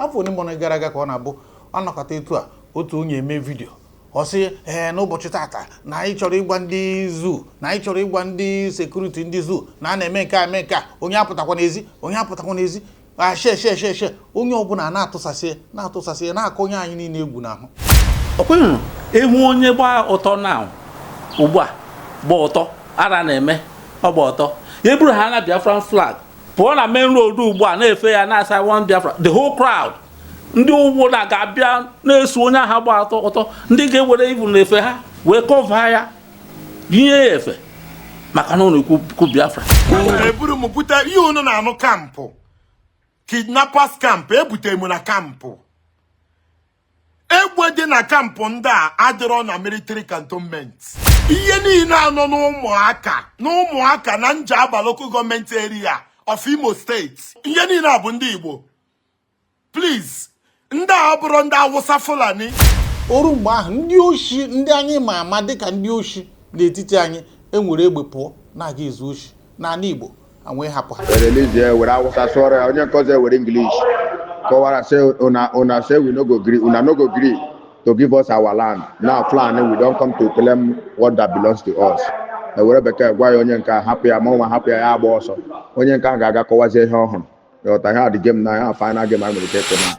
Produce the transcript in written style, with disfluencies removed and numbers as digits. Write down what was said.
Afọ ole ma ole gara aga ka ọ na-abụ anọkọta etu a, otu onye eme video, ọ sị, "Ee, n'ụbọchị tata na anyị chọrọ ịgwa ndị zoo, na anyị chọrọ ịgwa ndị security, ndị zoo, na a na-eme nke a, eme nke a, onye apụtakwa n'ezi, onye apụtakwa n'ezi." Ashe she she she, onye ọbụla na-atụsasị, na-atụsasị, na-akọnye anyị niile egwu n'ahụ. Ọ kweghị ịhụ onye gba ụtọ na ugbu a gba ụtọ ara na-eme ọ gba ọtọ ya eburu ha na Biafran flag pụọ na main road ugbu a na-efe ya, na-asa "One Biafra." The whole crowd, ndị ụgwọ na ga-abịa na-eso onye ahụ gba ọtọ ụtọ, ndị ga-ewere ibu na efe ha wee cover ya, yinye ya efe, maka na ọ na-ekwu Biafra. Eburu m bute ihe unu na-anụ, camp kidnappers, camp ebutere m na camp. Egbe dị na camp ndị a adịrọ na military cantonment. Ihe niile anọ n'ụmụaka na ụmụaka na Njaba Local Government Area of Imo State, ihe niile a bụ ndị Igbo. Please, ndị a bụrụ ndị Awụsa, Fulani. Oru mgbe ahụ, ndị oshi, ndị anyị ma ama dịka ndị oshi n'etiti anyị, enwere egbe pụọ na-aga ezu oshi n'ala Igbo, anwee hapụ ha. Release ya, were Awụsa sụọrọ ya, onye nke ọzọ ewere English kọwara, say una say we no go gree, una no go gree to give us our land. Now Fulani, we don come to claim what that belongs to us. Ewere Bekee gwa ya, onye nke a hapụ ya, ma ụma hapụ ya, ya agba ọsọ. Onye nke ahụ ga-aga kọwazie ihe ọhụrụ. Ịghọta ihe a? Dị game na ya, final game anyị nwere ike ịkụ na.